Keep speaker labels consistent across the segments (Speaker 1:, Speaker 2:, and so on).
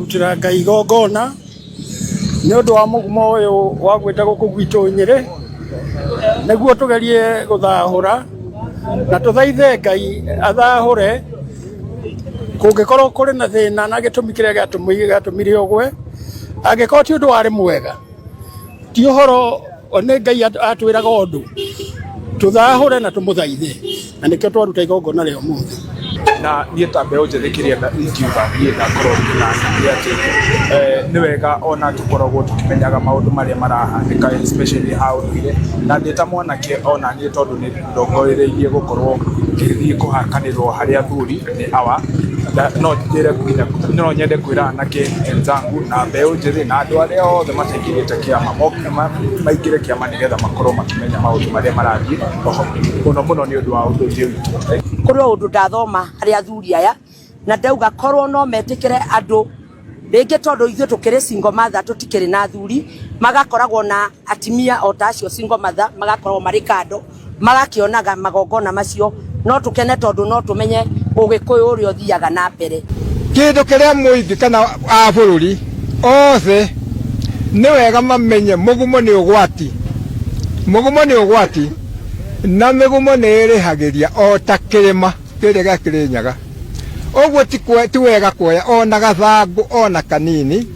Speaker 1: Kũrutĩra Ngai igongona nĩ ũndũ wa mũgumo ũyũ wagwĩte gũkũ gwitũ Nyĩrĩ, nĩguo tũgerie gũthahũra na tũthaithe Ngai athahũre kũngĩkorwo kũrĩ na thĩna na gĩtũmi kĩrĩa gĩatũmire ũgwe, angĩkorwo ti ũndũ warĩ mwega. Ti ũhoro nĩ Ngai atwĩraga ũndũ tũthahũre na tũmũthaithe na nĩkĩo twaruta igongona rĩa ũmũthĩ.
Speaker 2: Na niĩ ta mbeũ njĩthĩ kĩrĩa ingiuga niĩ ndakorwo ngĩona nĩ atĩ nĩ wega ona tũkoragwo tũkĩmenyaga maũndũ marĩa marahanĩka especially a ũndũire, na ndĩ ta mwanake ona niĩ tondũ nĩ ndongoreirie gũkorwo ngĩthiĩ kũhakanĩrwo harĩ athuri nĩ awa, no njĩre nginya no nyende kwĩra anake enzangu na mbeũ njĩthĩ na andũ arĩa othe mataingĩrĩte kĩama moke maingĩre kĩama nĩgetha makorwo makĩmenya maũndũ marĩa marathiĩ oho mũno mũno nĩ ũndũ wa ũndũire witũ.
Speaker 3: Kũrĩ o ũndũ ndathoma harĩ athuri aya na ndauga korwo no metĩkĩre andũ rĩngĩ tondũ ithuĩ tũkĩrĩ single mother tũtikĩrĩ na athuri magakoragwo na atimia o ta acio single mother magakoragwo marĩ kando magakĩonaga magongona macio no tũkene tondũ no tũmenye ũgĩkũyũ ũrĩa ũthiaga na mbere.
Speaker 4: Kĩndũ kĩrĩa mũingĩ kana a bũrũri othe nĩ wega mamenye mũgumo nĩ ũgwati, mũgumo nĩ ũgwati na mĩgumo nĩ ĩrĩhagĩria o ta kĩrĩma kĩrĩa gĩa Kĩrĩnyaga. Ũguo ti wega kuoya ona gathangũ ona kanini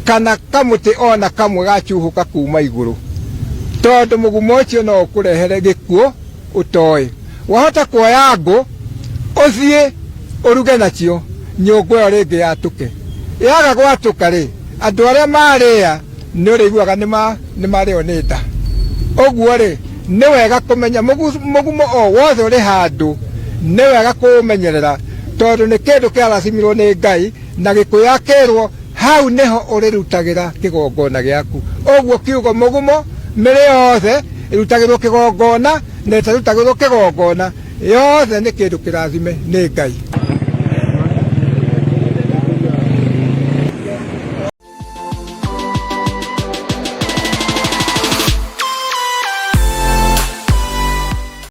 Speaker 4: kana kamũtĩ ona kamwe gacuhũka kuma igũrũ, tondũ mũgumo ũcio no ũkũrehere gĩkuũ ũtoĩ. Wahota kuoya ngũ ũthiĩ ũruge nacio nyũngũ ĩyo rĩngĩ yatũke. Yaga gwatũka rĩ, andũ arĩa marĩa nĩ ũrĩiguaga nĩ marĩo nĩ nda. Ũguo rĩ, nĩ wega kũmenya mũgumo o wothe ũrĩ handũ, nĩ wega kũũmenyerera tondũ nĩ kĩndũ kĩarathimirwo nĩ Ngai na Gĩkũyũ akĩrwo hau nĩho ũrĩrutagĩra kĩgongona gĩaku. Ũguo kiugo mũgumo mĩrĩ yothe ĩrutagĩrwo kĩgongona na ĩtarutagĩrwo kĩgongona yothe nĩ kĩndũ kĩrathime nĩ Ngai.